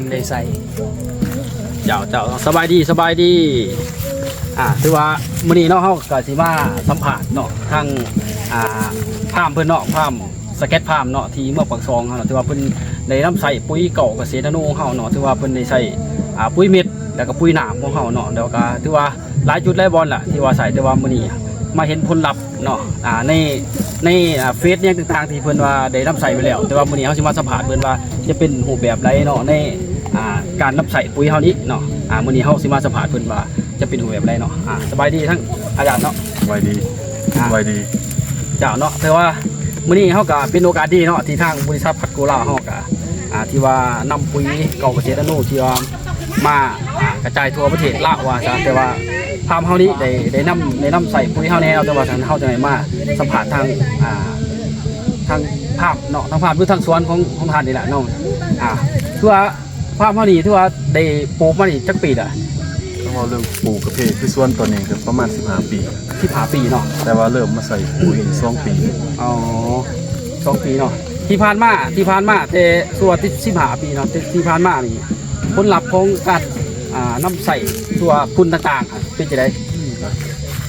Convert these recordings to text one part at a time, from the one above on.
ໄດ້ໃສ່. ເຈົ້າ ເຈົ້າ ສະບາຍດີ ສະບາຍດີ. ອ່າ ຖືວ່າມື້ນີ້ເນາະ ເຮົາກໍຊິມາສຳພາດເນາະ ທາງ ອ່າ ພາມເພິ່ນເນາະ ພາມສະແກັດພາມເນາະ ທີ່ເມືອງປາກຊ່ອງເຮົາເນາະ ຖືວ່າເພິ່ນໄດ້ນຳໃຊ້ປຸຍເກົາກະເສດນາໂນຂອງເຮົາເນາະ ຖືວ່າເພິ່ນໄດ້ໃຊ້ ອ່າ ປຸຍເມັດ ແລ້ວກໍປຸຍນ້ຳຂອງເຮົາເນາະ ແລ້ວກໍຖືວ່າ ຫຼາຍຈຸດຫຼາຍບ່ອນລະທີ່ວ່າໃຊ້ ແຕ່ວ່າມື້ນີ້ມາເຫັນຜົນລັບເນາະ ອ່າ ໃນ ໃນ ອ່າ ເຟສຫຍັງຕ່າງໆ ທີ່ເພິ່ນວ່າໄດ້ນຳໃຊ້ໄປແລ້ວ ແຕ່ວ່າມື້ນີ້ເຮົາຊິມາສຳພາດເພິ່ນວ່າຈະເປັນຮູບແບບໃດເນາະ ໃນ ອ່າ ການນຳໃຊ້ປຸຍເຮົານີ້ເນາະ ອ່າ ມື້ນີ້ເຮົາຊິມາສຳພາດເພິ່ນວ່າຈະເປັນຮູບແບບໃດເນາະ ອ່າ ສະບາຍດີທັງອາຈານເນາະ ສະບາຍດີ ອ່າ ສະບາຍດີ ເຈົ້າເນາະ ແຕ່ວ່າມື້ນີ້ເຮົາກໍເປັນໂອກາດດີເນາະ ທີ່ທາງບໍລິສັດພັດໂກລາວເຮົາກໍ ອ່າ ທີ່ວ່ານຳປຸຍເກົາກະເສດນາໂນທີ່ວ່າ ມາ ອ່າ ກະຈາຍທົ່ວປະເທດລາວວ່າຊະ ແຕ່ວ່າພາມເຮົານີ້ໄດ້ ໄດ້ນຳ ໄດ້ນຳໃຊ້ປຸຍເຮົາແດ່ເນາະ ແຕ່ວ່າຊັ້ນເຮົາຈະໄດ້ມາສຳພາດທາງ ອ່າ ທາງພາມເນາະ ທາງພາມ ຫຼື ທາງສວນຂອງ ຂອງທ່ານນີ້ແຫຼະເນາະ ອ່າ ຄືວ່າພາມເຮົານີ້ຖືວ່າໄດ້ປູກມານີ້ຈັກປີລະ? ຖ້າເວົ້າເລື່ອງປູກກາເຟ ຄືສວນຕອນນີ້ກໍປະມານສິບຫ້າປີ ສິບຫ້າປີເນາະ ແຕ່ວ່າເລີ່ມມາໃສ່ປຸຍນີ້ສອງປີ ອໍ ສອງປີເນາະ ທີ່ຜ່ານມາ ທີ່ຜ່ານມາແຕ່ຊົ່ວສິບຫ້າປີເນາະ ທີ່ ທີ່ຜ່ານມານີ້ ຜົນລັບຂອງການ ອ່າ ນຳໃຊ້ຕົວຝຸ່ນຕ່າງໆ ເປັນຈັ່ງໃດ?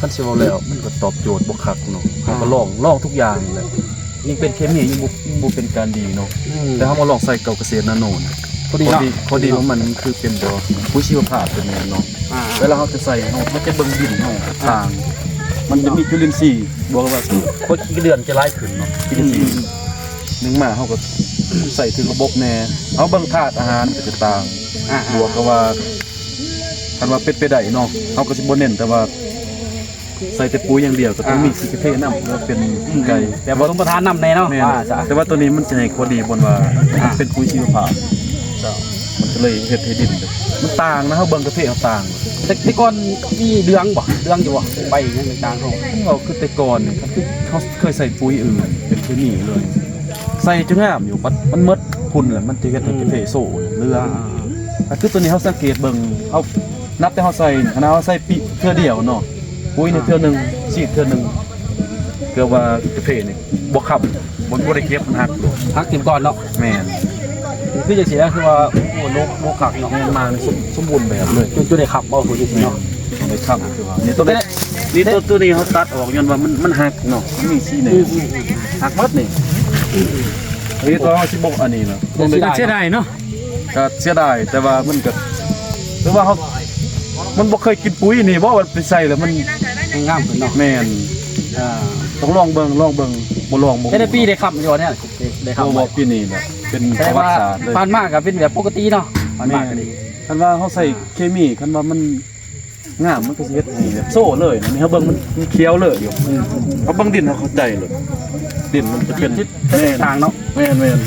ຄັນຊິເວົ້າແລ້ວ ມັນກໍຕອບໂຈດບໍ່ຄັກເນາະ ເຮົາກໍລອງ ລອງທຸກຢ່າງແຫຼະ ຍິ່ງເປັນເຄມີຍິ່ງບໍ່ ຍິ່ງບໍ່ເປັນການດີເນາະ ອືມ ແຕ່ເຮົາມາລອງໃສ່ເກົາກະເສດນາໂນນະ ພໍດີເນາະ ຂໍ້ດີຂອງມັນ ມັນຄືເປັນແບບວ່າປຸຍຊີວະພາບ ເປັນຫຍັງເນາະ ອ່າ ເວລາເຮົາຈະໃສ່ ເຮົາ ມັນຈະເບິ່ງດິນເຮົາ ອ່າ ຕ່າງ ມັນຈະມີຈຸລິນຊີ ບວກກັບວ່າ ໂຄດຂີ້ເດືອນຈະຫຼາຍຂຶ້ນເນາະ ຈຸລິນຊີ ອືມ ໜຶ່ງມາເຮົາກໍໃສ່ຖືກລະບົບແດ່ ເຮົາເບິ່ງທາດອາຫານກໍຈະຕ່າງ ອ່າໆ ບວກກັບວ່າ ຄັນວ່າເປັນໄປໄດ້ເນາະ ເຮົາກໍຊິບໍ່ເນັ້ນແຕ່ວ່າໃສ່ແຕ່ປຸຍຢ່າງດຽວ ກໍຕ້ອງ ອ່າ ມີຂີ້ກະເພນຳ ຫຼືວ່າເປັນ ອືມ ໄກ່ ແບບ ແຕ່ວ່າ ປະສົມປະທານນຳແດ່ເນາະ ແມ່ນ ວ່າຊະ ແຕ່ວ່າໂຕນີ້ມັນຊິໃຫ້ຂໍ້ດີບ່ອນວ່າ ອ່າ ເປັນປຸຍຊີວະພາບ ເຈົ້າ ມັນກໍເລີຍເຮັດໃຫ້ດິນມັນຕ່າງນະ ເຮົາເບິ່ງກາເຟເຮົາຕ່າງ ແຕ່ ແຕ່ກ່ອນມີເຫຼືອງບໍ່? ເຫຼືອງຢູ່ບໍ່? ໃບຫຍັງຕ່າງໆ ເຮົາ ເຮົາຄືແຕ່ກ່ອນນີ້ ຄືເຮົາເຄີຍໃສ່ປຸຍອື່ນ ເປັນເຄມີເລີຍ ໃສ່ຈະງາມຢູ່ ບັດມັນໝົດຝຸ່ນແລ້ວ ມັນຈະເຮັດໃຫ້ ອືມ ກາເຟໂຊເຫຼືອງ ອ່າ ແຕ່ຄືໂຕນີ້ເຮົາສັງເກດເບິ່ງ ເຮົານັບແຕ່ເຮົາໃສ່ ຂະໜາດເຮົາໃສ່ປີເທື່ອດຽວເນາະ ປຸຍນີ້ເທື່ອໜຶ່ງ ສີດເທື່ອໜຶ່ງ ເກືອບວ່າກາເຟນີ້ບໍ່ຄ້ຳ ບໍ່ ບໍ່ໄດ້ເກັບ ມັນຫັກໂລດ ຫັກຖິ້ມກ່ອນເນາະ ແມ່ນ ຄືຈັ່ງຊີ້ນະ ຄືວ່າ ໂອ້ ໂລກ ໂລກຄັກເນາະ ແມ່ນ ມາສົມ ສົມບູນແບບເລີຍ ຈົນ ຈົນໄດ້ຄ້ຳເອົາໂຕນີ້ເນາະ ໄດ້ຄ້ຳ ຄືວ່າ ນີ້ໂຕນີ້ ນີ້ໂຕ ໂຕນີ້ເຮົາຕັດອອກຍ້ອນວ່າມັນ ມັນຫັກເນາະ ມັນມີສີແໜ່ ອືມ ຫັກໝົດນີ້ ນີ້ໂຕເຮົາຊິບໍ່ອັນນີ້ນະ ເສຍດາຍເນາະ ກໍເສຍດາຍ ແຕ່ວ່າມັນກໍ ຫຼືວ່າເຮົາ ມັນບໍ່ເຄີຍກິນປຸຍນີ້ບໍ່ ວ່າໄປໃສ່ແລ້ວມັນ ມັນງາມຂຶ້ນເນາະ ແມ່ນ ອ່າ ຕ້ອງລອງເບິ່ງ ລອງເບິ່ງ ບໍ່ລອງບໍ່ຮູ້ ແຕ່ລະປີໄດ້ຄ້ຳຢູ່ບໍ່ແນວ ໄດ້ ໄດ້ຄ້ຳບໍ່? ບໍ່ ປີນີ້ແຫຼະ ເປັນປະຫວັດສາດເລີຍ ຜ່ານມາກໍເປັນແບບປົກກະຕິເນາະ ຜ່ານມາກໍດີ ຄັນວ່າເຮົາໃສ່ ອ່າ ເຄມີ ຄັນວ່າມັນ ງາມ ມັນກໍຊິເຮັດໃຫ້ແບບໂຊເລີຍນະ ນີ້ເຮົາເບິ່ງມັນ ມັນຂຽວເລີຍຢູ່ ອືມ ເຮົາເບິ່ງດິນເຮົາເຂົ້າໃຈໂລດ ດິນມັນຈະເປັນ ແມ່ນ ຕ່າງເນາະ ແມ່ນ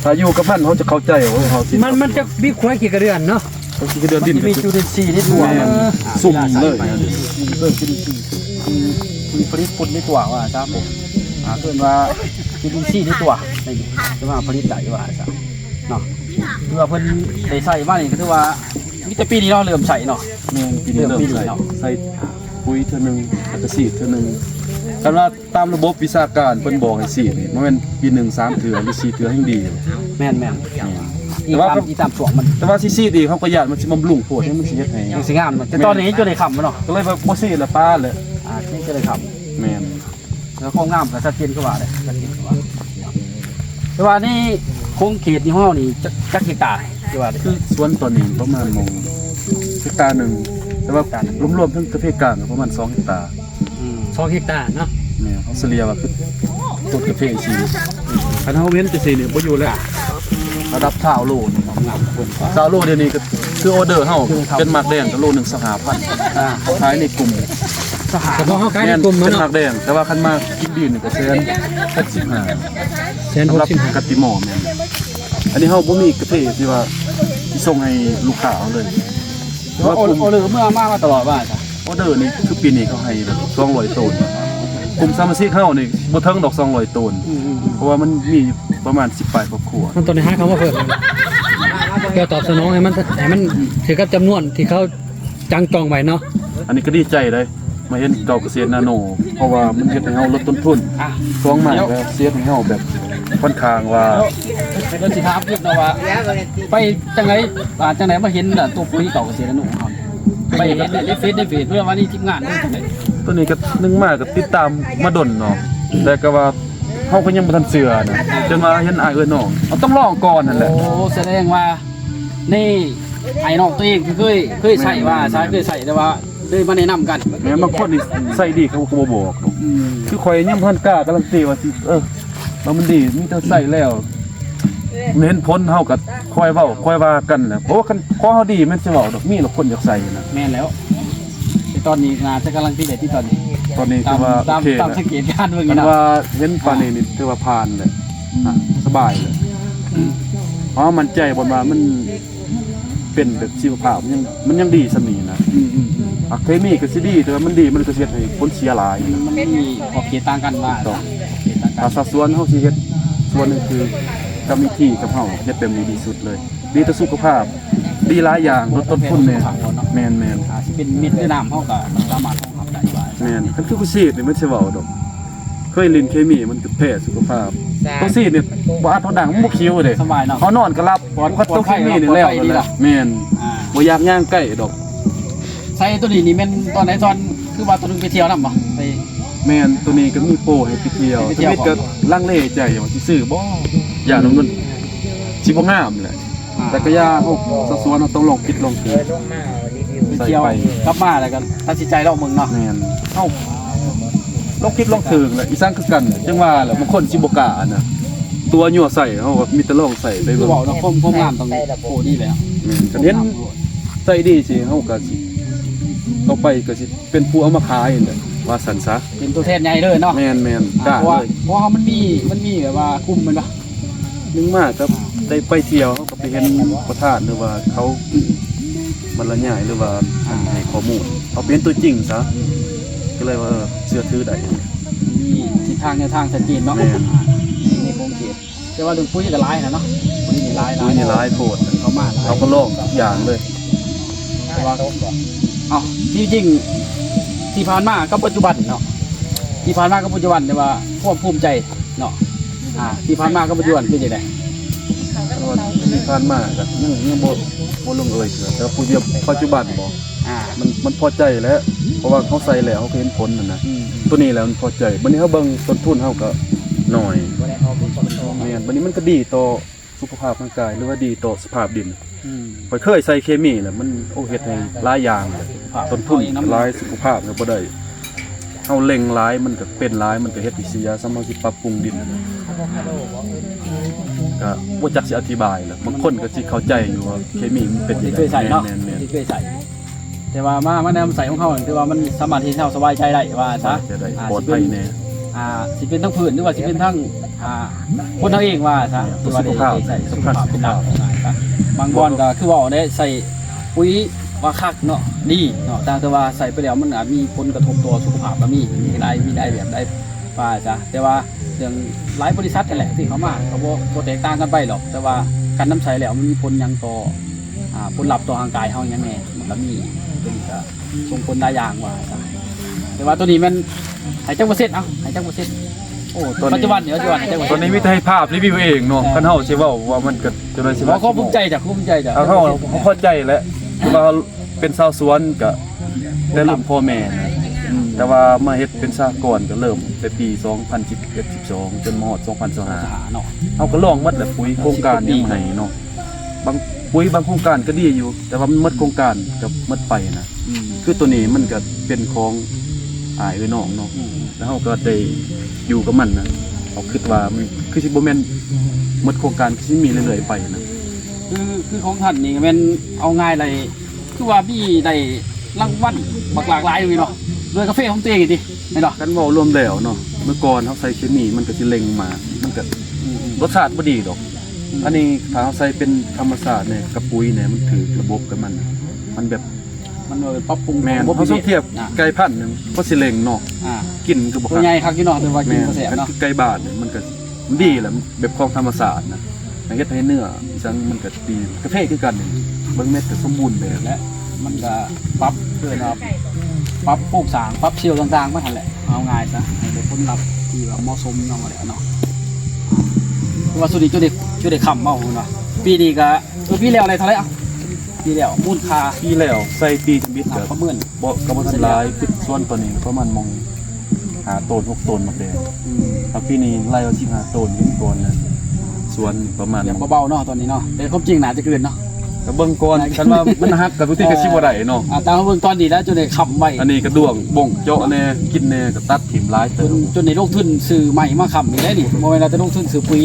ໆ ຖ້າຢູ່ກັບມັນເຮົາຈະເຂົ້າໃຈວ່າເຮົາຊິ ມັນ ມັນຈະມີຄວາຍຂີ້ກະເດືອນເນາະ ມັນຊິມີຈຸລິນຊີໃນຕົວ ແມ່ນ ມັນ ອ່າ ຊຸ່ມເລີຍ ເອີ ຈຸລິນຊີທີ່ ທີ່ຜະລິດຝຸ່ນໃນຕົວວ່າຊະ ອ່າ ເອີ້ນວ່າຈຸລິນຊີໃນຕົວ ທີ່ວ່າຜະລິດໄດ້ວ່າຊະເນາະ ເພື່ອເພິ່ນໄດ້ໃຊ້ມານີ້ກໍຖືວ່າ ມີແຕ່ປີນີ້ເນາະ ເລີ່ມໃຊ້ເນາະ ແມ່ນ ປີນີ້ເລີ່ມໃຊ້ ເລີ່ມປີນີ້ເນາະ ໃສ່ປຸຍເທື່ອໜຶ່ງ ແລ້ວກໍສີດເທື່ອໜຶ່ງ ຄັນວ່າຕາມລະບົບວິຊາການເພິ່ນບອກໃຫ້ສີດນີ້ ບໍ່ແມ່ນປີໜຶ່ງສາມເທື່ອ ຫຼືສີ່ເທື່ອແຮ່ງດີ ແມ່ນໆ ແມ່ນ ອີງຕາມ ອີງຕາມຊ່ວງມັນ ແຕ່ວ່າຊິສີດອີກ ເຮົາກໍຢ້ານມັນຊິບຳລຸງໂພດ ມັນຊິເຮັດໃຫ້ ມັນຊິງາມເນາະ ແຕ່ຕອນນີ້ຍັງບໍ່ໄດ້ຄ້ຳເນາະ ກໍເລີຍວ່າບໍ່ສີດລະປະແຫຼະ ອ່າ ຈຶ່ງຈະໄດ້ຄ້ຳ ແມ່ນ ແລ້ວຄວາມງາມກໍຊັດເຈນຄືວ່າເດ້ ຊັດເຈນຄືວ່າ ແຕ່ວ່າໃນຂົງເຂດນີ້ຂອງເຮົານີ້ ຈັກ ຈັກເຮັກຕາ ທີ່ວ່າ ຄືສວນຕອນນີ້ປະມານໝ່ອງເຮັກຕາໜຶ່ງ ແຕ່ວ່າ ເຮັກຕາໜຶ່ງ ລວມໆທັງກາເຟກາງກໍປະມານສອງເຮັກຕາ ອືມ ສອງເຮັກຕາເນາະ ແມ່ນ ເຮົາສະເລ່ຍວ່າຄືຕົ້ນກາເຟຊີ້ ຄັນເຮົາເຫັນຈັ່ງຊີ້ນີ້ບໍ່ຢູ່ແລ້ວ ລະດັບຊາວໂລນີ້ ງາມເພິ່ນ ຊາວໂລດຽວນີ້ກໍຄືອໍເດີເຮົາ ເປັນໝາກແດງກໍໂລໜຶ່ງຊາວຫ້າພັນ ອ່າ ເຮົາຂາຍໃນກຸ່ມ ສະຫະ ສະເພາະເຮົາຂາຍໃນກຸ່ມ ແມ່ນ ເນາະ ເປັນໝາກແດງ ແຕ່ວ່າຄັນມາກິນບີນນີ້ກໍແສນຫົກສິບຫ້າ ແສນຫົກສິບຫ້າ ສຳລັບກາຕິມໍ ແມ່ນ ອັນນີ້ເຮົາບໍ່ມີກາເຟທີ່ວ່າຊິສົ່ງໃຫ້ລູກຄ້າເຮົາເລີຍ ແຕ່ວ່າກຸ່ມ ອໍເດີເມື່ອມາ ມາຕະຫຼອດວ່າຊະ ອໍເດີນີ້ຄືປີນີ້ເຂົາໃຫ້ແບບສອງຮ້ອຍໂຕນ ກຸ່ມສະມາຊິກເຮົານີ້ບໍ່ເຖິງດອກສອງຮ້ອຍໂຕນ ອືມໆໆ ເພາະວ່າມັນມີປະມານສິບປາຍຄອບຄົວ ມັນຕ້ອງໄດ້ຫາເຂົ້າມາເພີ່ມ ເພື່ອຕອບສະໜອງໃຫ້ມັນ ໃຫ້ມັນຖືກກັບຈຳນວນທີ່ເຂົາ ຈັງຈອງໄວ້ເນາະ ອັນນີ້ກໍດີໃຈເດ້ ມາເຫັນເກົາກະເສດນາໂນ ເພາະວ່າມັນເຮັດໃຫ້ເຮົາລົດຕົ້ນທຶນ ສອງມາກໍຊິເຮັດໃຫ້ເຮົາແບບຄ່ອນຂ້າງວ່າ ແລ້ວຊິຖາມອີກເນາະວ່າ ໄປຈັ່ງໃດ ອ່າ ຈັ່ງໃດມາເຫັນ ອ່າ ຕົວປຸ໋ຍເກົ່າກະເສດອະນຸຂອງເຮົາ ໄປເຫັນໃນເຟສ ໃນເຟສ ຫຼືວ່າໃນທີມງານ ຫຼືຈັ່ງໃດ? ໂຕນີ້ກະ ໜຶ່ງມາກະຕິດຕາມມາດົນເນາະ ແຕ່ກະວ່າເຮົາກະຍັງບໍ່ທັນເຊື່ອນະ ຈົນວ່າເຫັນອ້າຍເອື້ອຍນ້ອງ ເຮົາຕ້ອງລອງກ່ອນຫັ້ນແຫຼະ. ໂອ້ ສະແດງວ່າ ນີ້ອ້າຍນ້ອງໂຕເອງທີ່ເຄີຍ ເຄີຍໃຊ້ວ່າຊະ ເຄີຍໃຊ້ ແຕ່ວ່າເລີຍມາແນະນຳກັນ. ແມ່ນ ບາງຄົນນີ້ໃຊ້ດີເຂົາກະບໍ່ບອກ. ອືມ ຄືຂ້ອຍຍັງບໍ່ທັນກ້າກາລັນຕີວ່າຊິ ເອີ ວ່າມັນດີ ມີແຕ່ໃຊ້ແລ້ວ ມັນເຫັນຜົນເຮົາກະຄ່ອຍເວົ້າຄ່ອຍວ່າກັນແຫຼະ. ໂອ້ ຄັນຂອງເຮົາດີແມ່ນຊິເວົ້າດອກ ມີແລ້ວຄົນຢາກໃຊ້ນະ. ແມ່ນແລ້ວ ແຕ່ຕອນນີ້ໜ້າຈະກາລັນຕີໄດ້ຕິ ຕອນນີ້ ຕອນນີ້ຖືວ່າ ຕາມ ໂອເຄ ຕາມ ແຫຼະ ສັງເກດການເບິ່ງ ຄັນ ນະ ວ່າເຫັນປານນີ້ນີ້ຖືວ່າຜ່ານແຫຼະ. ອືມ ອ່າ ສະບາຍແຫຼະ. ອືມ ເຮົາໝັ້ນໃຈບ່ອນວ່າມັນ ເປັນແບບຊີວະພາບ ມັນຍັງ ມັນຍັງດີສ່ຳນີ້ນະ. ອືມໆໆ ອາ ເຄມີກະຊິດີ ແຕ່ວ່າມັນດີ ມັນກະຊິເຮັດໃຫ້ຜົນເສຍຫຼາຍ. ມັນມີຂອບເຂດຕ່າງກັນວ່າ ຖືກຕ້ອງ ຂອບເຂດຕ່າງກັນ. ຖ້າຊາວສວນເຮົາຊິເຮັດສວນນີ້ຄື ກຳມະວິທີກັບເຮົາເຮັດແບບນີ້ດີສຸດເລີຍ ດີຕໍ່ສຸຂະພາບ ດີຫຼາຍຢ່າງ ລົດຕົ້ນທຶນແດ່. ແມ່ນໆ ອາ ຊິເປັນເມັດຫຼືນ້ຳ ເຮົາກະສາມາດຮອງຮັບໄດ້ວ່າ. ແມ່ນ ຄັນຄືກະເສດນີ້ມັນຊິເວົ້າດອກ ເຄີຍຫຼິ້ນເຄມີມັນກະແພ້ສຸຂະພາບ. ກະເສດນີ້ບໍ່ອັດບໍ່ດັງ ມັນບໍ່ຂິວເດ້ ສະບາຍເນາະ ເຮົານອນກະຫຼັບ ປອດ ເຮົາກະຕົກເຄມີນີ້ແລ້ວ. ແມ່ນ ອ່າ ບໍ່ຢາກຍ່າງໃກ້ດອກ. ໃສ່ໂຕນີ້ນີ້ແມ່ນຕອນໃດ ຕອນ ຄືວ່າໂຕໜຶ່ງໄປທ່ຽວນຳບໍ່? ໄປ ແມ່ນ ໂຕນີ້ກະມີໂປໃຫ້ໄປທ່ຽວ ໄປທ່ຽວ ທຳອິດກະລັງເລໃຈວ່າຊິຊື້ບໍ່ ຢ້ານມັນຊິບໍ່ງາມແຫຼະ. ອ່າ ແຕ່ກະຢ່າ ເຮົາຊາວສວນເຮົາຕ້ອງລອງຜິດລອງຖືກ ໄປທ່ຽວ ໃສ່ໄປ ກັບມາແລ້ວກະຕັດສິນໃຈລອງເບິ່ງເນາະ. ແມ່ນ ເຮົາລອງຜິດລອງຖືກແຫຼະ ອີ່ສັງຄືກັນ ຈັ່ງວ່າແຫຼະ ບາງຄົນຊິບໍ່ກ້າຫັ້ນນະ ຕົວະຍົວະໃສ່ ເຮົາກະມີແຕ່ລອງໃສ່ໄປເບິ່ງ. ຄືເວົ້າເນາະ ຄວາມ ຄວາມງາມຕ້ອງໂປດີແລ້ວ. ແມ່ນ ຄັນເຫັນໃສ່ດີຊິ ເຮົາກະຊິ ຕໍ່ໄປກະຊິ ເປັນຜູ້ເອົາມາຂາຍຫັ້ນແຫຼະ ວ່າຊັ້ນຊະ ເປັນຕົວແທນໃຫຍ່ເລີຍເນາະ. ແມ່ນໆ ອ່າ ກ້າເລີຍ ເພາະວ່າ ເພາະວ່າມັນມີ ມັນມີແບບວ່າກຸ່ມແມ່ນບໍ່? ໜຶ່ງມາກະໄດ້ໄປທ່ຽວ ເຮົາກະໄປເຫັນປະທານ ຫຼືວ່າເຂົາບັນລະຍາຍ ຫຼືວ່າ ອ່າ ໃຫ້ຂໍ້ມູນ ເຮົາໄປເຫັນຕົວຈິງຊະ ກະເລີຍວ່າ ເອີ ເຊື່ອຖືໄດ້ ມີທິດທາງແນວທາງຊັດເຈນເນາະ. ແມ່ນ ມີ ມີຂົງເຂດ. ແຕ່ວ່າເລື່ອງປຸ໋ຍກະຫຼາຍຫັ້ນນະ ປຸ໋ຍນີ້ຫຼາຍ ປຸ໋ຍນີ້ຫຼາຍໂພດ ເຂົ້າມາຫຼາຍ ເຮົາກະລອງທຸກຢ່າງເລີຍ. ແຕ່ວ່າ ເອົ້າ ທີ່ຈິງ ທີ່ຜ່ານມາກັບປັດຈຸບັນເນາະ ທີ່ຜ່ານມາກັບປັດຈຸບັນ ແຕ່ວ່າຄວາມພູມໃຈເນາະ ອ່າ ທີ່ຜ່ານມາກັບປັດຈຸບັນເປັນຈັ່ງໃດ? ແຕ່ວ່າທີ່ຜ່ານມາກະຍັງ ຍັງບໍ່ ບໍ່ລົງເອີຍເທື່ອ ແຕ່ວ່າປັດຈຸບັນບໍ? ອ່າ ມັນ ມັນພໍໃຈແຫຼະ ເພາະວ່າເຮົາໃສ່ແລ້ວເຮົາກະເຫັນຜົນຫັ້ນນະ. ອືມ ໂຕນີ້ແຫຼະມັນພໍໃຈ ບາດນີ້ເຮົາເບິ່ງຕົ້ນທຶນເຮົາກະໜ້ອຍ. ແມ່ນ ບາດນີ້ມັນກະດີຕໍ່ສຸຂະພາບຮ່າງກາຍ ຫຼືວ່າດີຕໍ່ສະພາບດິນ. ອືມ ຂ້ອຍເຄີຍໃສ່ເຄມີແລ້ວ ມັນ ໂອ້ ເຮັດໃຫ້ຫຼາຍຢ່າງແຫຼະ ຕົ້ນທຶນກະຫຼາຍ ສຸຂະພາບກະບໍ່ໄດ້. ເຮົາເລັ່ງຫຼາຍ ມັນກະເປັນຫຼາຍ ມັນກະເຮັດໃຫ້ເສຍ ສ່ຳເຮົາຊິປັບປຸງດິນຫັ້ນນະ ກະບໍ່ຈັກຊິອະທິບາຍແຫຼະ. ບາງຄົນກະຊິເຂົ້າໃຈຢູ່ວ່າເຄມີມັນເປັນຈັ່ງໃດ. ແມ່ນໆ ທີ່ເຄີຍໃຊ້ ແຕ່ວ່າມາ ມານຳໃຊ້ຂອງເຮົາ ຖືວ່າມັນສາມາດເຮັດໃຫ້ເຮົາສະບາຍໃຈໄດ້ວ່າຊະ ສະບາຍໃຈໄດ້ ອ່າ ປອດໄພແດ່ ຊິເປັນ ອ່າ ຊິເປັນທັງພືດ ຫຼືວ່າຊິເປັນທັງ ອ່າ ຄົນເຮົາເອງວ່າຊະ ແມ່ນ ທີ່ວ່າໄດ້ໃຊ້ສຸຂະພາບ ສຸຂະພາບເປັນຫຼັກ. ບາງບ່ອນກະຄືເວົ້າໄດ້ໃຊ້ ປຸ໋ຍວ່າຄັກເນາະ ດີເນາະ ແຕ່ວ່າໃຊ້ໄປແລ້ວມັນອາດມີຜົນກະທົບຕໍ່ສຸຂະພາບກະມີ ມີຫຼາຍ ມີຫຼາຍແບບຫຼາຍວ່າຊະ. ແຕ່ວ່າເລື່ອງຫຼາຍບໍລິສັດຫັ້ນແຫຼະທີ່ເຂົ້າມາກະບໍ່ ບໍ່ແຕກຕ່າງກັນໄປດອກ ແຕ່ວ່າການນຳໃຊ້ແລ້ວມັນມີຜົນຫຍັງຕໍ່ ອ່າ ຜົນລັບຕໍ່ຮ່າງກາຍເຮົາຫຍັງແດ່ ມັນກະມີ ໂຕນີ້ກະສົ່ງຜົນຫຼາຍຢ່າງວ່າຊະ. ແຕ່ວ່າໂຕນີ້ແມ່ນໃຫ້ຈັກເປີເຊັນ ເອົ້າ ໃຫ້ຈັກເປີເຊັນ? ໂອ້ ຕອນນີ້ ປັດຈຸບັນນີ້ ປັດຈຸບັນໃຫ້ຈັກເປີເຊັນ? ຕອນນີ້ມີແຕ່ໃຫ້ພາບຣີວິວເອງເນາະ. ເອີ ຄັນເຮົາຊິເວົ້າວ່າມັນກະຈັ່ງໃດຊິວ່າ ເຮົາກໍພູມໃຈຈ້ະ ພູມໃຈຈ້ະ ເຮົາ ເຮົາພໍໃຈແຫຼະ ຄືວ່າເຮົາເປັນຊາວສວນກະແຕ່ລຸ້ນພໍ່ແມ່ນະ ອືມ ແຕ່ວ່າມາເຮັດເປັນສະຫະກອນກະເລີ່ມແຕ່ປີສອງພັນສິບເອັດ ສິບສອງ ຈົນມາຮອດສອງພັນຊາວຫ້າເນາະ. ເຮົາກະລອງໝົດແຫຼະ ປຸ໋ຍໂຄງການຫຍັງໃຫ້ເນາະ ບາງ ປຸ໋ຍບາງໂຄງການກະດີຢູ່ ແຕ່ວ່າມັນໝົດໂຄງການກະໝົດໄປນະ. ອືມ ຄືໂຕນີ້ມັນກະເປັນຂອງອ້າຍເອື້ອຍນ້ອງເນາະ ອືມ ແລ້ວເຮົາກະໄດ້ຢູ່ກັບມັນນະ ເຮົາຄຶດວ່າມັນຄືຊິບໍ່ແມ່ນໝົດໂຄງການ ຄືຊິມີເລື້ອຍໆໄປນະ. ຄື ຄືຂອງທ່ານນີ້ກະແມ່ນເອົາງ່າຍໄດ້ ຄືວ່າມີໄດ້ລາງວັນບັກຫຼາກຫຼາຍເລີຍເນາະ ດ້ວຍກາເຟຂອງໂຕເອງນີ້ຕິ ແມ່ນບໍ່? ຄັນເວົ້າລວມແລ້ວເນາະ ເມື່ອກ່ອນເຮົາໃສ່ເຄມີມັນກະຊິເລັ່ງມາ ມັນກະ ອືມໆ ລົດຊາດບໍ່ດີດອກ. ອືມ ອັນນີ້ຖ້າເຮົາໃສ່ເປັນທຳມະຊາດແດ່ ກະປຸ໋ຍແດ່ ມັນຖືກລະບົບກັບມັນ ມັນແບບ ມັນເປັນປັບປຸງ ແມ່ນ ຂອງ ເຮົາສົມທຽບ ອ່າ ໄກ່ພັນໜຶ່ງ ເຮົາຊິເລັ່ງເນາະ ອ່າ ກິນກະບໍ່ ໂຕໃຫຍ່ຄັກຢູ່ເນາະ ແຕ່ວ່າກິນ ແມ່ນ ບໍ່ແຊບເນາະ. ຄືໄກ່ບ້ານນີ້ມັນກະ ມັນດີແຫຼະ ແບບຂອງທຳມະຊາດນະ ໃຫ້ເຮັດໃຫ້ເນື້ອອີ່ສັງມັນກະດີ ກາເຟຄືກັນ ເບິ່ງເມັດກະສົມບູນແບບ ແລະມັນກະປັບ ເອີ້ນວ່າປັບໂຄງສ້າງ ປັບເຊວຕ່າງໆມັນຫັ້ນແຫຼະ ເອົາງ່າຍຊະ ໃຫ້ໄດ້ຜົນລັບທີ່ວ່າເໝາະສົມນຳຫັ້ນແຫຼະເນາະ. ວ່າຊຸດນີ້ຈຸໄດ້ ຈຸໄດ້ຄ້ຳເອົາເນາະ. ປີນີ້ກະ ເອີ ປີແລ້ວໄດ້ເທົ່າໃດ? ເອົ້າ ປີແລ້ວມູນຄ່າ ປີແລ້ວໃສ່ຕີຈຳບິດ ອ່າ ກະ ປະເມີນ ບໍ່ ກະບໍ່ທັນຫຼາຍ ຄິດສວນປານນີ້ປະມານໝ່ອງຫ້າໂຕນຫົກໂຕນໝາກແດງ. ອືມ ແລ້ວປີນີ້ໄລ່ເອົາສິບຫ້າໂຕນເຫັນກ່ອນນະ ສວນປະມານ ແບບເບົາໆເນາະຕອນນີ້ເນາະ ແຕ່ຄວາມຈິງໜ້າຈະເກີນເນາະ. ກະເບິ່ງກ່ອນ ຄັນວ່າມັນຫັກກະບາງທີກະຊິບໍ່ໄດ້ເນາະ. ອ່າ ແຕ່ເຮົາເບິ່ງຕອນນີ້ແລ້ວຈົນໄດ້ຄ້ຳໄວ້ ອັນນີ້ກະດ້ວງບົ້ງເຈາະແນ່ ກິນແນ່ ກະຕັດຖິ້ມຫຼາຍເຕີບ ຈົນ ຈົນໄດ້ລົງທຶນຊື້ໄມ້ມາຄ້ຳອີກໄດ້ນີ້ ບໍ່ແມ່ນວ່າແຕ່ລົງທຶນຊື້ປຸຍ.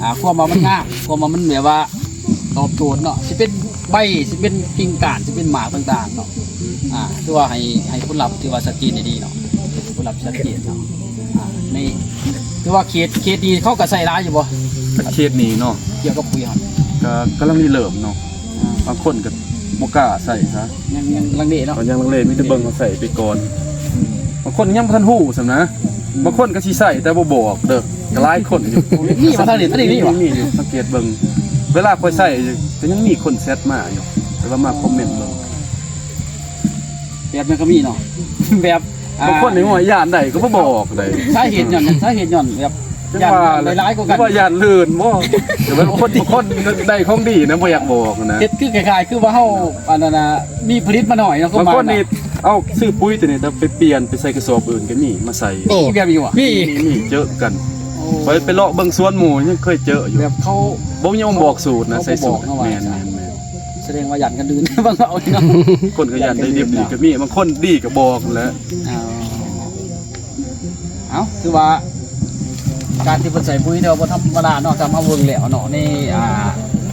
ອ່າ ຄວາມວ່າມັນງາມ ຄວາມວ່າມັນແບບວ່າຕອບໂຈດເນາະ ຊິເປັນໃບ ຊິເປັນກິ່ງກ້ານ ຊິເປັນໝາກຕ່າງໆເນາະ. ອ່າ ຖືວ່າໃຫ້ ໃຫ້ຜົນລັບ ຖືວ່າຊັດເຈນໄດ້ດີເນາະ ເປັນຜົນລັບຊັດເຈນເນາະ. ອ່າ ໃນ ຖືວ່າເຂດ ເຂດນີ້ເຂົາກະໃຊ້ຫຼາຍຢູ່ບໍ່? ເຂດນີ້ເນາະ ກ່ຽວກັບປຸຍເຮົາ ກະກຳລັງລິເລີ່ມເນາະ. ອ່າ ບາງຄົນກະບໍ່ກ້າໃຊ້ຊະ ຍັງ ຍັງລັງເລເນາະ ກະຍັງລັງເລ ມີແຕ່ເບິ່ງເຂົາໃຊ້ໄປກ່ອນ. ອືມ ບາງຄົນຍັງບໍ່ທັນຮູ້ຊ້ຳນະ ອືມ ບາງຄົນກະຊິໃຊ້ແຕ່ບໍ່ບອກເດີ ກະຫຼາຍຄົນຢູ່. ມີບໍ່ທັນເຫັນ ອັນນີ້ມີບໍ່? ມີ ມີຢູ່ ສັງເກດເບິ່ງ ເວລາຂ້ອຍໃຊ້ກະຍັງມີຄົນແຊັດມາຢູ່ ແຕ່ວ່າມາຄອມເມັນເບິ່ງ ແບບນັ້ນກະມີເນາະ ແບບ ອ່າ ບາງຄົນນີ້ວ່າຢ້ານໄດ້ກະບໍ່ບອກໄດ້ ສາເຫດຍ້ອນ ສາເຫດຍ້ອນແບບ ຢ້ານຫຼາຍໆກວ່າກັນ ວ່າຢ້ານລື່ນບໍ່ ແຕ່ວ່າຄົນ ຄົນໄດ້ຂອງດີນະ ບໍ່ຢາກບອກນະ ເຮັດຄືຄ້າຍໆຄືວ່າເຮົາ ອັນນັ້ນນະ ມີຜະລິດມາໜ້ອຍເນາະ. ບາງຄົນນີ້ເອົາຊື້ປຸຍໂຕນີ້ແຕ່ໄປປ່ຽນໄປໃສ່ກະສອບອື່ນກະມີມາໃສ່ ໂອ້ ມີແບບນີ້ຫວາ? ມີ ມີ ມີ ມີ ເຈີກັນ. ໂອ້ ຂ້ອຍໄປເລາະເບິ່ງສວນໝູ່ ຍັງເຄີຍເຈີຢູ່ ແບບເຂົາບໍ່ຍອມບອກສູດນະ ໃສ່ສູດ. ແມ່ນໆໆ ສະແດງວ່າຢ້ານກັນດື່ມ ບາງເຮົານີ້ເນາະ ຄົນກະຢ້ານໄດ້ດິບນີ້ກະມີ ບາງຄົນດີກະບອກຫັ້ນແຫຼະ. ເອົາ ຖືວ່າການທີ່ເພິ່ນໃສ່ປຸຍນີ້ບໍ່ທຳມະດາເນາະ ຕາມເຮົາເບິ່ງແລ້ວເນາະ ໃນ ອ່າ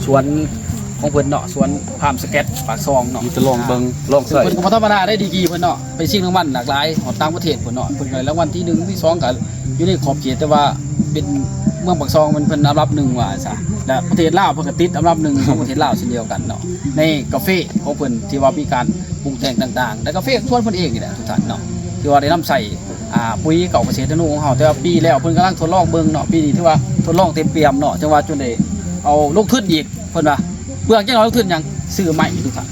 ສວນຂອງເພິ່ນເນາະ ສວນພາມສະແກດປາກຊ່ອງເນາະ ມີແຕ່ລອງເບິ່ງ ອ່າ ລອງໃສ່ ເພິ່ນກະບໍ່ທຳມະດາໄດ້ ດີກຣີເພິ່ນເນາະ ໄປຊິງລາງວັນຫຼາກຫຼາຍ ຮອດຕ່າງປະເທດພຸ້ນເນາະ ເພິ່ນກະລາງວັນທີໜຶ່ງທີສອງກະຢູ່ໃນຂອບເຂດ ແຕ່ວ່າເປັນເມືອງປາກຊ່ອງ ເປັນ ເປັນອັນດັບໜຶ່ງວ່າຊະ ແລະ ປະເທດລາວເພິ່ນກະຕິດອັນດັບໜຶ່ງຂອງປະເທດລາວເຊັ່ນດຽວກັນເນາະ ໃນກາເຟຂອງເພິ່ນທີ່ວ່າມີການປຸງແຕ່ງຕ່າງໆ ແລະ ກາເຟສວນເພິ່ນເອງນີ້ແຫຼະທຸກທ່ານເນາະ ທີ່ວ່າໄດ້ນຳໃຊ້ ອ່າ ປຸຍເກົ່າກະເສດອະນຸຂອງເຮົາ ແຕ່ວ່າປີແລ້ວເພິ່ນກຳລັງທົດລອງເບິ່ງເນາະ ປີນີ້ຖືວ່າທົດລອງເຕັມປ່ຽມເນາະ ຈັ່ງວ່າຈົນໄດ້ເອົາລົງທຶນອີກ ເພິ່ນວ່າເບື້ອງຈັກໜ້ອຍລົງທຶນຫຍັງ ຊື້ໄມ້ທຸກທ່ານ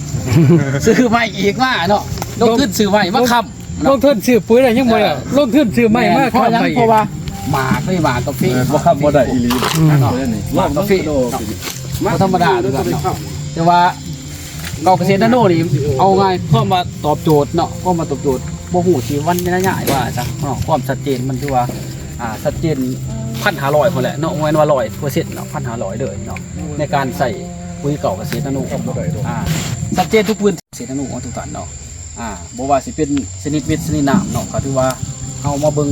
ຊື້ໄມ້ອີກມາເນາະ ລົງທຶນຊື້ໄມ້ມາຄ້ຳ ລົງທຶນຊື້ປຸຍແລ້ວຍັງບໍ່ແລ້ວ ເອີ ລົງທຶນຊື້ໄມ້ມາຄ້ຳໄວ້ອີກ ເພາະຫຍັງ ເພາະວ່າໝາກເລີຍ ໝາກກາເຟ ເອີ ບໍ່ຄ້ຳບໍ່ໄດ້ອີ່ຫຼີ ອືມ ເນາະ ໝາກກາເຟ ບໍ່ທຳມະດາເນາະ ແຕ່ວ່າ ເກົ່າກະເສດນາໂນນີ້ ເອົາງ່າຍ ຄວາມວ່າຕອບໂຈດເນາະ ຄວາມວ່າຕອບໂຈດ ບໍ່ຮູ້ຊິວັນໄລຍະວ່າຊະເນາະ ຄວາມຊັດເຈນມັນຖືວ່າ ອ່າ ຊັດເຈນ ພັນຫ້າຮ້ອຍພຸ້ນແຫຼະເນາະ ບໍ່ແມ່ນວ່າຮ້ອຍເປີເຊັນເນາະ ພັນຫ້າຮ້ອຍເລີຍເນາະ ໃນການໃຊ້ປຸຍເກົ່າກະເສດນາໂນ ອ່າ ຊັດເຈນທຸກພື້ນທີ່ ເສດນາໂນຂອງທຸກທ່ານເນາະ ອ່າ ບໍ່ວ່າຊິເປັນຊະນິດເມັດຊະນິດນ້ຳເນາະ ກະຖືວ່າເຮົາມາເບິ່ງ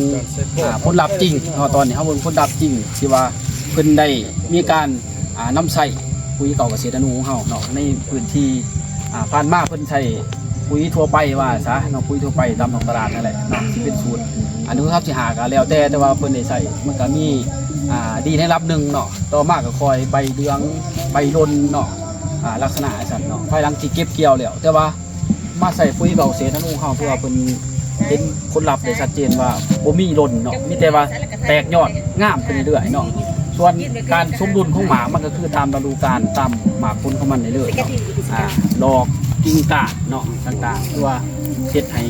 ອ່າ ຜົນລັບຈິງເນາະ ຕອນນີ້ເຮົາເບິ່ງຜົນລັບຈິງ ທີ່ວ່າເພິ່ນໄດ້ມີການ ອ່າ ນຳໃຊ້ປຸຍເກົ່າກະເສດອະນຸຂອງເຮົາເນາະ ໃນພື້ນທີ່ ອ່າ ຜ່ານມາເພິ່ນໃຊ້ປຸຍທົ່ວໄປວ່າຊະເນາະ ປຸຍທົ່ວໄປຕາມທ້ອງຕະຫຼາດນັ້ນແຫຼະເນາະ ຊິເປັນສູດອະນຸສາມສິບຫ້າກະແລ້ວແຕ່ ແຕ່ວ່າເພິ່ນໄດ້ໃຊ້ ມັນກະມີ ອ່າ ດີໃນລະດັບໜຶ່ງເນາະ ຕໍ່ມາກະຄ່ອຍໃບເຫຼືອງ ໃບຫຼົ່ນເນາະ ອ່າ ລັກສະນະຈັ່ງຊັ້ນເນາະ ພາຍຫຼັງທີ່ເກັບກ່ຽວແລ້ວ ແຕ່ວ່າ ມາໃສ່ປຸຍເກົ່າເສດອະນຸເຮົາ ເພື່ອເພິ່ນເຫັນຜົນລັບໄດ້ຊັດເຈນວ່າບໍ່ມີຫຼົ່ນເນາະ ມີແຕ່ວ່າແຕກຍອດງາມຂຶ້ນເລື້ອຍໆເນາະ ສ່ວນການສົມດຸນຂອງໝາກ ມັນກະຄືຕາມລະດູການ ຕາມໝາກຜົນຂອງມັນເລື້ອຍໆເນາະ ອ່າ ດອກ ກິ່ງກ້ານເນາະ ຕ່າງໆ ຄືວ່າເຮັດໃຫ້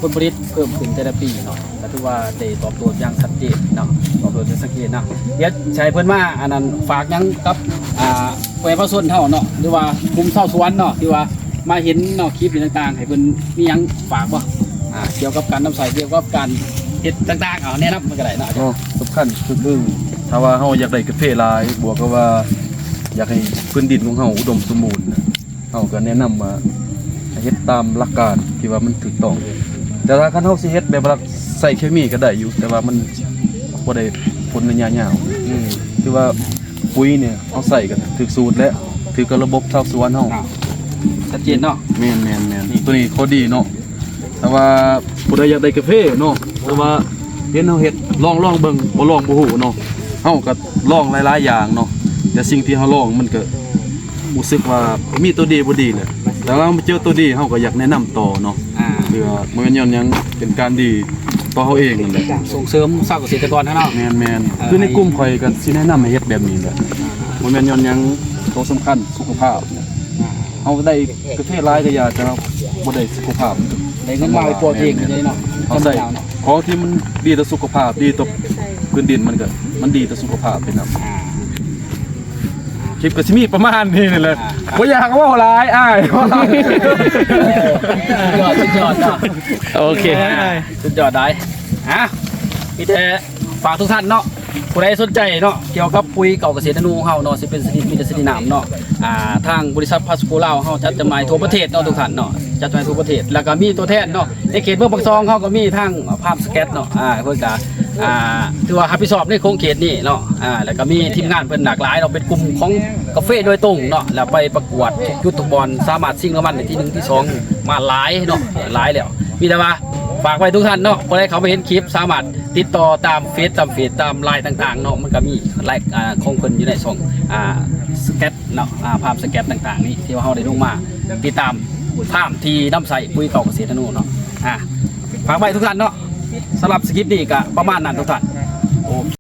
ຜົນຜະລິດເພີ່ມຂຶ້ນແຕ່ລະປີເນາະ ກະຖືວ່າໄດ້ຕອບໂຈດຢ່າງຊັດເຈນເນາະ ຕອບໂຈດຢ່າງຊັດເຈນເນາະ ດຽວຊິໃຫ້ເພິ່ນມາ ອັນນັ້ນ ຝາກຫຍັງກັບ ອ່າ ປະຊາຊົນເຮົາເນາະ ຫຼືວ່າກຸ່ມຊາວສວນເນາະ ທີ່ວ່າ ມາເຫັນເນາະ ຄລິບນີ້ຕ່າງໆ ໃຫ້ເພິ່ນມີຫຍັງຝາກບໍ່ ອ່າ ກ່ຽວກັບການນຳໃຊ້ ກ່ຽວກັບການເຮັດຕ່າງໆ ເອົາແນະນຳເພິ່ນກະໄດ້ເນາະ ເນາະ ສຳຄັນກະຄື ຖ້າວ່າເຮົາຢາກໄດ້ກາເຟຫຼາຍ ບວກກັບວ່າຢາກໃຫ້ພື້ນດິນຂອງເຮົາອຸດົມສົມບູນ ເຮົາກະແນະນຳວ່າໃຫ້ເຮັດຕາມຫຼັກການທີ່ວ່າມັນຖືກຕ້ອງ ແຕ່ຖ້າຄັນເຮົາຊິເຮັດແບບວ່າໃສ່ເຄມີກະໄດ້ຢູ່ ແຕ່ວ່າມັນບໍ່ໄດ້ຜົນໄລຍະຍາວ ອືມ ຖືວ່າ ປຸຍນີ້ເຮົາໃສ່ກະຖືກສູດ ແລະ ຖືກກັບລະບົບຊາວສວນເຮົາ ອ່າ ຊັດເຈນເນາະ ແມ່ນໆໆ ໂຕນີ້ຂໍ້ດີເນາະ ແຕ່ວ່າຜູ້ໃດຢາກໄດ້ກາເຟເນາະ ແຕ່ວ່າເຫັນເຮົາເຮັດ ລອງ ລອງເບິ່ງ ບໍ່ລອງບໍ່ຮູ້ເນາະ ເຮົາກະລອງຫຼາຍໆຢ່າງເນາະ ແຕ່ສິ່ງທີ່ເຮົາລອງມັນກະ ຮູ້ສຶກວ່າມີໂຕດີບໍ່ດີແຫຼະ ແຕ່ວ່າມາເຈີໂຕດີເຮົາກະຢາກແນະນຳຕໍ່ເນາະ ອ່າ ເພື່ອບໍ່ແມ່ນຍ້ອນຫຍັງ ເປັນການດີຕໍ່ເຮົາເອງຫັ້ນແຫຼະ ສົ່ງເສີມຊາວກະເສດຕະກອນເຮົາເນາະ ແມ່ນໆ ເອີ ຄືໃນກຸ່ມຂ້ອຍກະຊິແນະນຳໃຫ້ເຮັດແບບນີ້ແຫຼະ ບໍ່ແມ່ນຍ້ອນຫຍັງ ໂຕສຳຄັນສຸຂະພາບ ອ່າ ເຮົາໄດ້ກາເຟຫຼາຍກະຢ່າ ແຕ່ວ່າບໍ່ໄດ້ສຸຂະພາບ ໄດ້ເງິນມາໄປປົວເອງເນາະ ເຮົາໃຊ້ຂອງທີ່ມັນດີຕໍ່ສຸຂະພາບ ດີຕໍ່ພື້ນດິນ ມັນກະ ມັນດີຕໍ່ສຸຂະພາບໄປນຳ ອ່າ ຄລິບກໍຊິມີປະມານນີ້ນີ້ແຫຼະ ບໍ່ຢາກເວົ້າຫຼາຍ ອ້າຍ. ສຸດຍອດ ສຸດຍອດເນາະ ໂອເຄ ອ່າ ສຸດຍອດໄດ໋. ອ່ະ ມີແຕ່ຝາກທຸກທ່ານເນາະ ຜູ້ໃດສົນໃຈເນາະ ກ່ຽວກັບປຸ໋ຍເກົ່າກະເສດອານຸເຮົາເນາະ ຊິເປັນຊະນິດ ມີແຕ່ຊະນິດນ້ຳເນາະ ອ່າ ທາງບໍລິສັດພາສະໂກລາວເຮົາຈັດຈຳໜ່າຍທົ່ວປະເທດເນາະ ທຸກທ່ານເນາະ ຈັດຈຳໜ່າຍທົ່ວປະເທດ ແລ້ວກໍມີຕົວແທນເນາະ ໃນເຂດເມືອງປາກຊ່ອງເຮົາກໍມີທາງ Palm Squad ເນາະ ອ່າ ເພິ່ນກໍ ອ່າ ຖືວ່າຮັບຜິດຊອບໃນຂົງເຂດນີ້ເນາະ ອ່າ ແລ້ວກໍມີທີມງານເພິ່ນຫຼາກຫຼາຍເນາະ ເປັນກຸ່ມຂອງກາເຟໂດຍຕົງເນາະ ແລ້ວໄປປະກວດທຸກຈຸດທຸກບ່ອນ ສາມາດຊິງລາງວັນໄດ້ທີໜຶ່ງ ທີສອງ ມາຫຼາຍເນາະ ຫຼາຍແລ້ວ. ມີແຕ່ວ່າຝາກໄວ້ທຸກທ່ານເນາະ ຜູ້ໃດເຂົ້າມາເຫັນຄລິບ ສາມາດຕິດຕໍ່ຕາມເຟສ ຕາມເຟສ ຕາມ Line ຕ່າງໆເນາະ ມັນກໍມີ Line ອ່າ ຂອງເພິ່ນຢູ່ໃນຊ່ອງ ອ່າ Squad ເນາະ ອ່າ Palm Squad ຕ່າງໆນີ້ ທີ່ວ່າເຮົາໄດ້ລົງມາຕິດຕາມ Palm ທີ່ນຳໃຊ້ປຸ໋ຍເກົ່າກະເສດອານຸເນາະ. ອ່າ ຝາກໄວ້ທຸກທ່ານເນາະ ສຳລັບຄລິບນີ້ກໍປະມານນັ້ນທຸກທ່ານ ໂອເຄ.